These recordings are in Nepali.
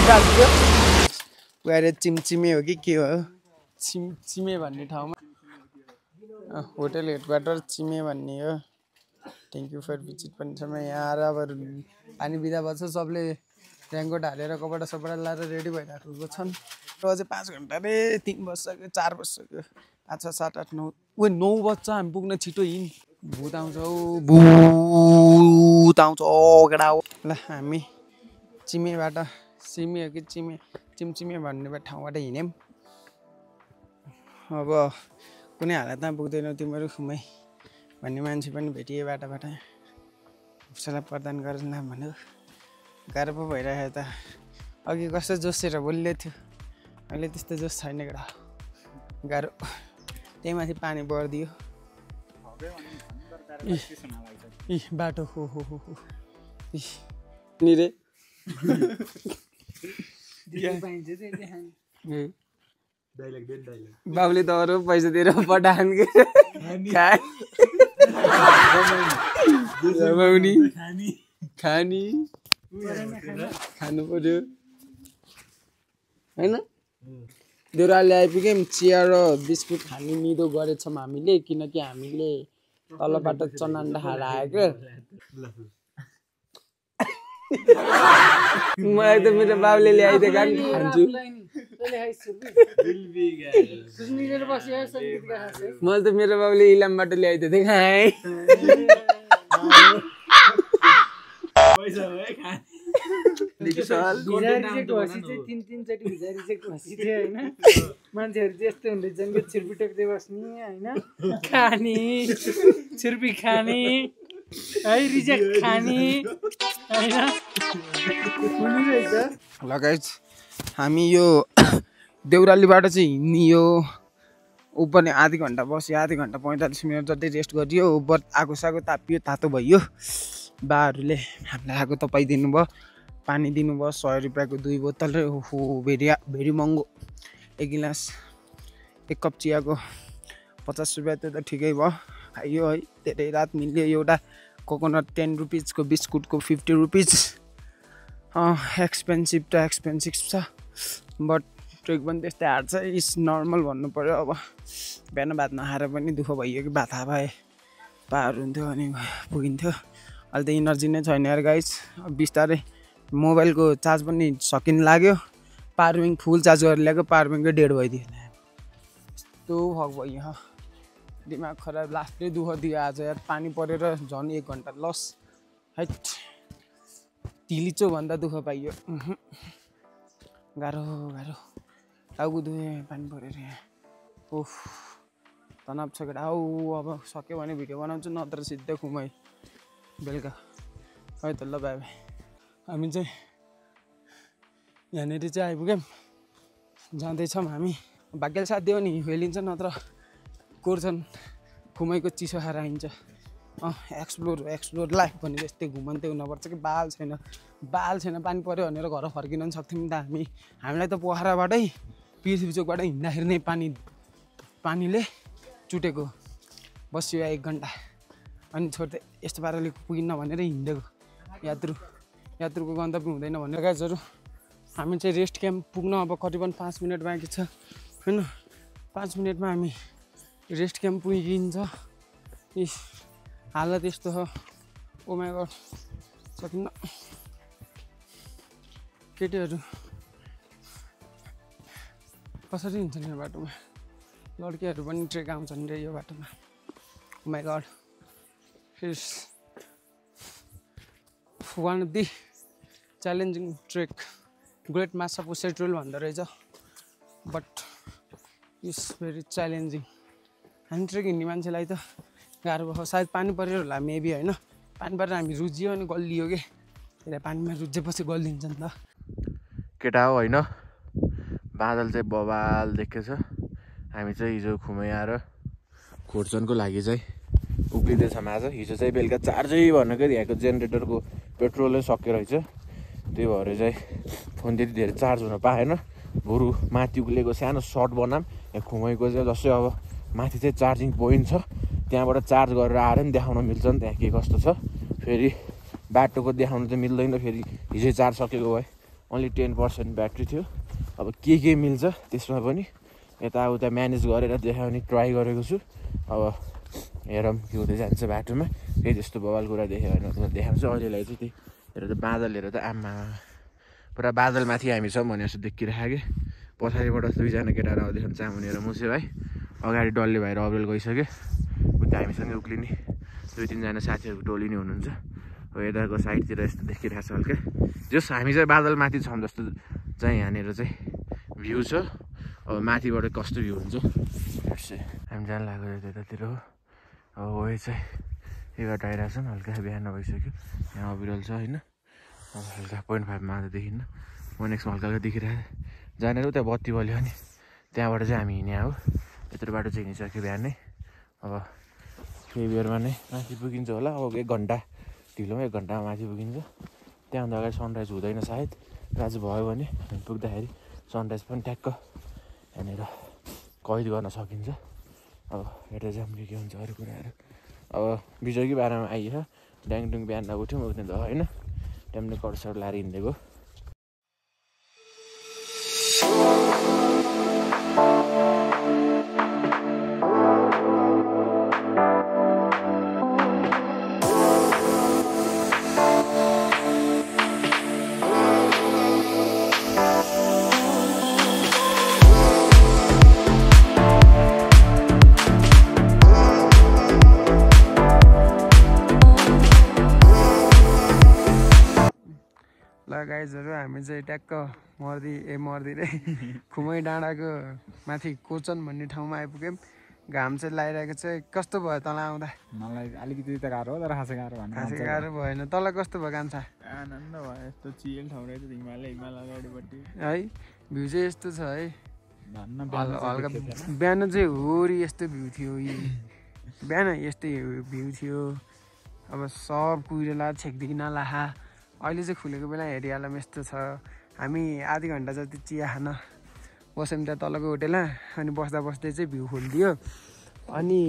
बसिरहेको थियो गएर चिमचिमे हो कि के हो चिमचिमे भन्ने ठाउँमा होटल हेडक्वार्टर चिमे भन्ने हो थ्याङ्क यू फर भिजिट पनि छ यहाँ आएर अब पानी बिदा भएछ सबले रेनकोट हालेर कपडा सपडा लाएर रेडी भइरहेको छन् अझै 5 घन्टा रे 3 बज्सक्यो 4 बज्सक्यो 5 6 7 8 9 ओ 9 बज्छ हामी पुग्न छिटो हिँड भूत आउँछ केटा हो ल हामी चिमेबाट सिमी हो कि चिमचिमे भन्ने ठाउँबाट हिँड्यौँ अब कुनै हालतमा पुग्दैनौ तिमीहरू खुमै भन्ने मान्छे पनि भेटिए बाटाबाट उसलाई प्रदान गर्न भन्यो गाह्रो पो भइरहेको त अघि कस्तो जोसेर बोल्दै थियो अहिले त्यस्तो जोस छैन केटा गाह्रो त्यही माथि पानी बढिदियो बाटो हो नि रे बाबुले त अरू पैसा दिएर पठान् खानी खानु पर्यो होइन देउराली आइपुग्यौँ चिया र बिस्कुट खाने निदो गरेछौँ हामीले किनकि हामीले तलबाट चनान्डा खाएर आएको मलाई त मेरो बाबुले ल्याइदिएको खान्छु मैले त मेरो बाबुले इलामबाट ल्याइदिएको खाएँ मान्छेहरू त्यस्तो हुँदैछ कि छुर्पी टेक्दै बस्ने होइन खाने छुर्पी खाने है रिजेक्ट खाने होइन लगायत हामी यो देउरालीबाट चाहिँ हिँड्यो ऊपर नै आधी घन्टा बस्यो आधी घन्टा 45 मिनट जति रेस्ट गरियो ऊपर आगो सागो तापियो तातो भयो बाहरूले हामीलाई आगो तपाइदिनु भयो पानी दिनुभयो 100 रुपियाँको 2 बोतल र हो भेरी महँगो 1 गिलास 1 कप चियाको 50 रुपियाँ त्यो त ठिकै भयो खाइयो है धेरै रात मिल्यो एउटा कोकोनट 10 रुपिजको बिस्कुटको 50 रुपिज एक्सपेन्सिभ त एक्सपेन्सिभ छ बट ट्रेक पनि त्यस्तै हार्ड छ इज नर्मल भन्नु पर्यो अब बिहान भात नखाएर पनि दुःख भइयो कि भात भए पाहरू हुन्थ्यो अनि पुगिन्थ्यो अहिले त इनर्जी नै छैन यार गाइस बिस्तारै मोबाइलको चार्ज पनि सकिन लाग्यो पावर ब्याङ्क फुल चार्ज गरेर ल्याएको पावर ब्याङ्कै डेड भइदियो यस्तो भग भयो दिमाग खराब लास्टै दुःख दियो आज यार पानी परेर झन् 1 घन्टा लस हैट तिलिचो भन्दा दुःख पाइयो गाह्रो टाउको दुखे पानी परेर यहाँ ओफ तनाव छ केटा अब सक्यो भने भिडियो बनाउँछु नत्र सिधै घुमाइ बेलुका है त ल बाई बाई हामी चाहिँ यहाँनिर चाहिँ आइपुग्यौँ जाँदैछौँ हामी भाग्यले साथ दियो नि हेलिन्छ नत्र कोर्छन् घुमाइको चिसो खाएर आइन्छ एक्सप्लोर लाइफ भने जस्तै घुमन्ते हुनुपर्छ कि बाल छैन पानी पऱ्यो भनेर घर फर्किन पनि सक्थ्यौँ नि त हामीलाई त पोखराबाटै पृथ्वी चोकबाट हिँड्दाखेरि नै पानीले चुटेको बस्यो 1 घन्टा अनि छोड्दै यस्तो पाराले पुगिन्न भनेर हिँडेको यात्रुको गन्तव्य हुँदैन भनेर गाइजहरू हामी चाहिँ रेस्ट क्याम्प पुग्न अब करिबन 5 मिनट बाँकी छ होइन 5 मिनटमा हामी रेस्ट क्याम्प पुगिन्छ हालत यस्तो हो ओ माय गॉड सकिन्न केटीहरू कसरी हिँड्छन् यो बाटोमा लड्कीहरू पनि ट्रेक आउँछन् रे यो बाटोमा oh my god it's one of the challenging trek great mass of सेट्रोल भन्दो रहेछ बट इट्स भेरी च्यालेन्जिङ हामी ट्रेक हिँड्ने मान्छेलाई त गाह्रो भयो सायद पानी परेर होला मेबी होइन पानी परेर हामी रुझियो अनि गल्लियो कि त्यसलाई पानीमा रुझेपछि गल्लिन्छ नि त केटा हो होइन बादल चाहिँ बबाल देखेछ हामी चाहिँ हिजो खुमै आएर खोर्चनको लागि चाहिँ उक्लिँदैछौँ आज हिजो चाहिँ बेलुका चार्जै भनेको यहाँको जेनेरेटरको पेट्रोलै सकियो रहेछ त्यही भएर चाहिँ फोन त्यति धेरै चार्ज हुन पाएन बरु माथि उक्लेको सानो सर्ट बनाऊँ यहाँ खुमैको चाहिँ जस्तै अब माथि चाहिँ चार्जिङ पोइन्ट छ त्यहाँबाट चार्ज गरेर आएर नि देखाउन मिल्छ नि त्यहाँ के कस्तो छ फेरि बाटोको देखाउनु चाहिँ मिल्दैन फेरि हिजै चार्ज सकेको भए ओन्ली 10% ब्याट्री थियो। अब के मिल्छ त्यसमा पनि यताउता म्यानेज गरेर देखाउने ट्राई गरेको छु। अब हेरौँ के हुँदै जान्छ बाटोमा। केही त्यस्तो बवाल कुरा देख्यो भने म देखाउँछु। अहिलेलाई चाहिँ त्यही हेरेर त बादलहरू त आम्मा पुरा बादलमाथि हामी छौँ भने जस्तो देखिरहेको कि। पछाडिबाट 2जना केटाहरू आउँदैछन्, चामुनी र मुसे भाइ। अगाडि डल्ले भाइ र अब्रेल गइसक्यो। उता हामीसँगै उक्लिने 2-3जना साथीहरूको टोली नै हुनुहुन्छ। अब यताको साइडतिर यस्तो देखिरहेको छ हल्का। जस हामी चाहिँ बादलमाथि छौँ जस्तो चाहिँ यहाँनिर चाहिँ भ्यू छ। अब माथिबाट कस्तो भ्यू हुन्छ हामी जान लाग्यो त्यतातिर हो। अब वही चाहिँ यो बाटो आइरहेको छन्। हल्का बिहान भइसक्यो। यहाँ अबिरल छ होइन। अब हल्का 0.5मा त देखिन्न। 1x हल्का देखिरहेको जानेर उता बत्ती बल्यो अनि त्यहाँबाट चाहिँ हामी हिँड्या हो। यत्रो बाटो चाहिँ हिँडिसक्यो बिहानै। अब केही बेरमा नै माथि पुगिन्छ होला। अब 1 घन्टा ढिलोमा 1 घन्टामा माथि पुगिन्छ। त्यहाँभन्दा अगाडि सनराइज हुँदैन सायद। आज भयो भने हामी पुग्दाखेरि सनराइज पनि ठ्याक्क यहाँनिर कैद गर्न सकिन्छ। अब हेर्दै जाऊँ के हुन्छ अरू कुराहरू। अब बिजोगी 12मा आइयो। ड्याङडुङ बिहान उठ्यौँ उठ्ने त होइन। ट्याम्ने कर्सर लाएर हिँडेको। गाइजहरू हामी चाहिँ ट्याक्क मर्दी रे खुमै डाँडाको माथि कोचन भन्ने ठाउँमा आइपुग्यौँ। घाम चाहिँ लागिरहेको छ। कस्तो भयो तल आउँदा? मलाई अलिकति त गाह्रो हो तर खासै गाह्रो भएन। तल कस्तो भयो कान्छा? आनन्द भयो। यस्तो चिल ठाउँ रहेछ हिमाल अगाडिपट्टि है। भ्यू चाहिँ यस्तो छ है। हल्का बिहान बिहान चाहिँ होरी यस्तो भ्यू थियो। बिहान यस्तै भ्यू थियो। अब सब कुहिरोला छेक्दिकी नलाहा। अहिले चाहिँ खुलेको बेला हेरिहालौँ यस्तो छ। हामी आधी घन्टा जति चिया खान बस्यौँ त्यहाँ तलको होटेलमा। अनि बस्दा बस्दै चाहिँ भ्यू खोलिदियो। अनि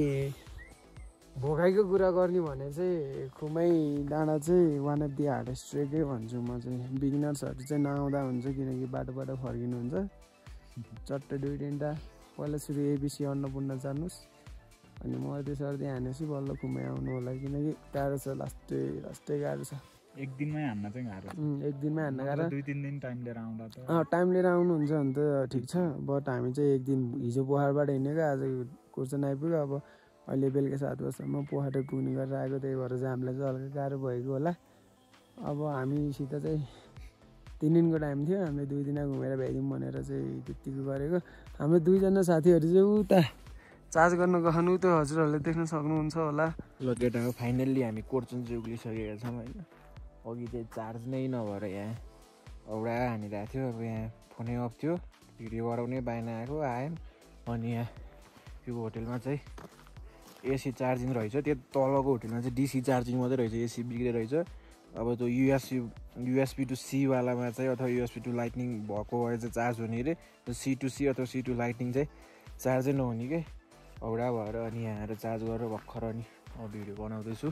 भोगाइको कुरा गर्ने भने चाहिँ खुमै डाँडा चाहिँ वान अफ दि हार्डेस्ट ट्रेकै भन्छु म चाहिँ। बिगिनर्सहरू चाहिँ नआउँदा हुन्छ किनकि बाटोबाट फर्किनुहुन्छ। चट्टै 2-3टा पहिला सुरु एबिसी अन्नपूर्ण जानुहोस् अनि मर्दै सर्दै हानेपछि बल्ल खुमै आउनु होला किनकि गाह्रो छ। लास्टै गाह्रो छ। एक दिनमै हान्न चाहिँ गाह्रो। एक दिनमै हान्न गाह्रो। 2-3 दिन टाइम लिएर आउँदा त टाइम लिएर आउनुहुन्छ भने त ठिक छ। बट हामी चाहिँ एक दिन हिजो पोखराबाट हिँडेको आज कुर्चन आइपुग्यो। अब अहिले बेलुका 7 बजीसम्म पोखरा पुग्ने गरेर आएको। त्यही भएर चाहिँ हामीलाई चाहिँ हल्का गाह्रो भएको होला। अब हामीसित चाहिँ 3 दिनको टाइम थियो। हामीले 2 दिन घुमेर भ्याइदिउँ भनेर चाहिँ त्यत्तिको गरेको। हाम्रो 2जना साथीहरू चाहिँ उता चार्ज गर्न गएछन्। उता हजुरहरूले देख्न सक्नुहुन्छ होला। ल केटा हो फाइनल्ली हामी कोर्चन चाहिँ उक्लिसकेका छौँ होइन। अघि चाहिँ चार्ज नै नभएर यहाँ औडा हानिरहेको थियो। अब यहाँ फोनै अफ थियो। भिडियो गराउने बाहिर आएको आयौँ। अनि यहाँ यो होटेलमा चाहिँ एसी चार्जिङ रहेछ। त्यो तलको होटेलमा चाहिँ डिसी चार्जिङ मात्रै रहेछ। एसी बिग्रेर रहेछ। अब त्यो युएसबी टु सीवालामा चाहिँ अथवा युएसबी टु लाइटनिङ भएको भए चाहिँ चार्ज हुने अरे। सी टु सी अथवा सी टु लाइटनिङ चाहिँ चार्जै नहुने के औडा भएर। अनि यहाँ आएर चार्ज गरेर भर्खर अनि भिडियो बनाउँदैछु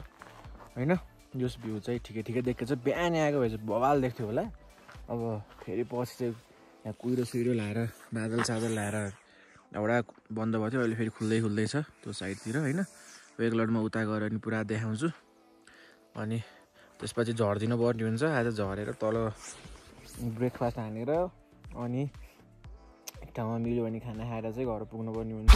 होइन। यस भ्यू चाहिँ ठिकै देखेको छ। बिहान आएको भए चाहिँ बवाल देख्थ्यो होला। अब फेरि पछि चाहिँ यहाँ कुहिरो लाएर बादल सादल लाएर एउटा बन्द भएको थियो। अहिले फेरि खुल्दैछ त्यो साइडतिर होइन। एकलट म उता गएर अनि पुरा देखाउँछु। अनि त्यसपछि झर्दिनु पर्ने हुन्छ। आज झरेर तल ब्रेकफास्ट हानेर अनि एक ठाउँमा मिल्यो भने खाना खाएर चाहिँ घर पुग्नुपर्ने हुन्छ।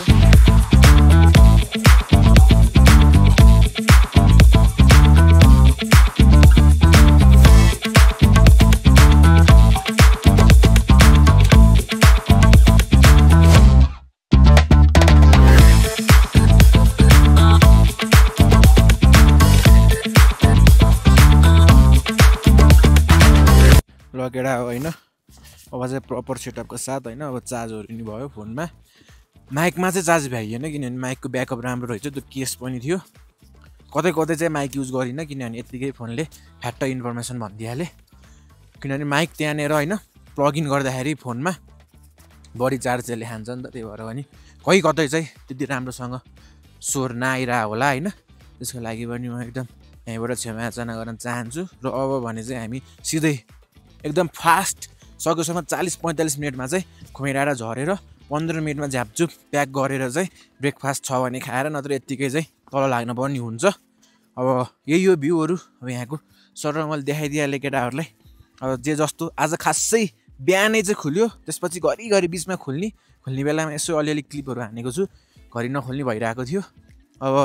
केटा हो होइन। अब चाहिँ प्रपर सेटअपको साथ होइन। अब चार्जहरू नि भयो फोनमा। माइकमा चाहिँ चार्ज भ्याइएन किनभने माइकको ब्याकअप राम्रो रहेछ। त्यो केस पनि थियो। कतै चाहिँ माइक युज गरिनँ किनभने यत्तिकै फोनले फ्याट्ट इन्फर्मेसन भनिदिइहालेँ। किनभने माइक त्यहाँनिर होइन प्लग इन गर्दाखेरि फोनमा बढी चार्ज त्यसले खान्छ नि त। त्यही भएर पनि कतै चाहिँ त्यति राम्रोसँग स्वर नआइरह होला होइन। त्यसको लागि पनि म एकदम यहीँबाट क्षमा याचना गर्न चाहन्छु। र अब भने चाहिँ हामी सिधै एकदम फास्ट सकेसम्म 40-45 मिनटमा चाहिँ खुमेराएर झरेर 15 मिनटमा झ्यापझुप प्याक गरेर चाहिँ ब्रेकफास्ट छ भने खाएर नत्र यत्तिकै चाहिँ तल लाग्न पर्ने हुन्छ। अब यही हो भ्यूहरू। अब यहाँको सर मैले देखाइदिइहालेँ केटाहरूलाई। अब जे जस्तो आज खासै बिहानै चाहिँ खुल्यो, त्यसपछि घरिघरि बिचमा खोल्ने बेलामा यसो अलिअलि क्लिपहरू हानेको छु, घरि नखोल्ने भइरहेको थियो। अब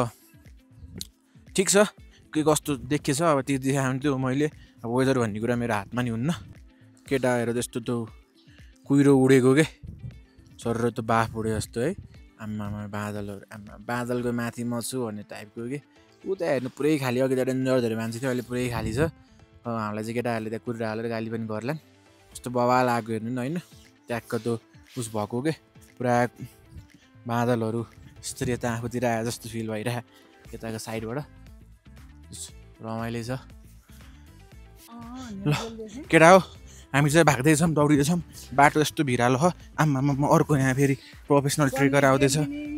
ठिक छ, के कस्तो देखेछ अब त्यो देखाउनु थियो मैले। अब वेदर भन्ने कुरा मेरो हातमा नि हुन्न। केटाहरू त्यस्तो त कुहिरो उडेको के सर त बाफ उडे जस्तो है। आम्मामा बादलहरू, आम्मा बादलको माथि म छु भन्ने टाइपको के। उता हेर्नु पुरै खाली, अघि त डेन्जर धेरै मान्छे थियो, अहिले पुरै खाली छ। अब हामीलाई चाहिँ केटाहरूले त्यहाँ कुरेर हालेर गाली पनि गर्लान्। कस्तो बवाल आएको हेर्नु न होइन, ट्याक्क त उस भएको के पुरा बादलहरू यस्तरी यता आफूतिर आए जस्तो फिल भइरह यताको साइडबाट रमाइलो छ। ल केटा हो, हामी चाहिँ भाग्दैछौँ, दौडिँदैछौँ, बाटो यस्तो भिरालो हो। आम्मामा अर्को यहाँ फेरि प्रोफेसनल ट्रेकर आउँदैछ।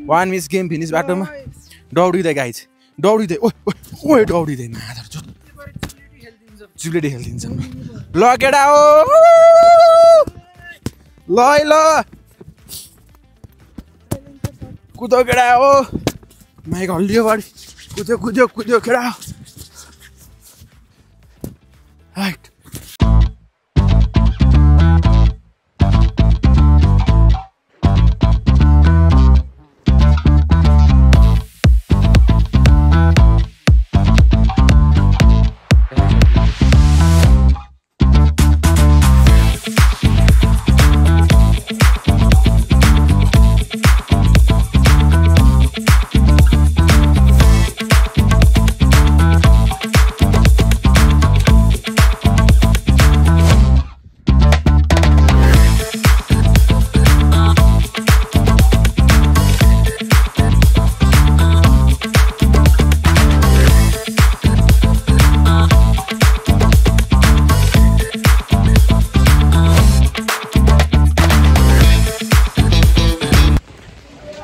1 मिस गेम फिनिस बाटोमा दौडिँदै गाइज, दौडिँदै ओ दौडिँदैन चिप्लेटी खेलिदिन्छ। ल केटा हो, ल कुदो केटा हो, माइक हल्लियो बढी, कुद्यो केटा हो। राइट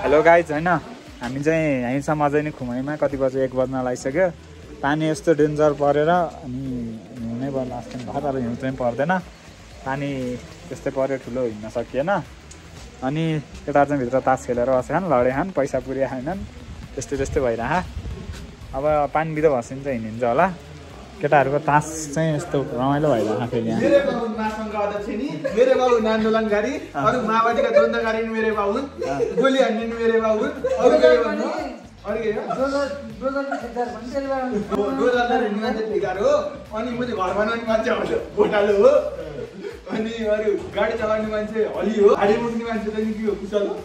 हेलो गाइज होइन, हामीसँग अझै नै खुमाइमा कति बजे 1 बज्न लागिसक्यो। पानी यस्तो डेन्जर परेर अनि हिउँनै भयो लास्ट टाइम भयो, तर हिउँ चाहिँ पर्दैन। पानी त्यस्तै पऱ्यो, ठुलो हिँड्न सकिएन। अनि केटाहरू चाहिँ भित्र तास खेलेर बसेछन्, लडे खान्, पैसा पुर्या खाएनन्, त्यस्तै भइरह। अब पानी बिदा भसिन्छ हिँडिन्छ होला। केटाहरूको तास चाहिँ यस्तो रमाइलो भइरहेको फेरि यहाँ। मेरे बाबु आन्दोलनकारी, अरू माओवादीका द्वन्द्वकारी मेरे बाबु, गोली हान्ने मेरे बाबु, अरू के भन्नु? अरू के हो? डोजर हिँड्ने मान्छे ठेकार हो, अनि मैले घर बनाउने मान्छे घोटालो हो, अनि अरू गाडी चलाउने मान्छे हली हो, गाडी मुक्ने मान्छे चाहिँ के हो कुशल हो।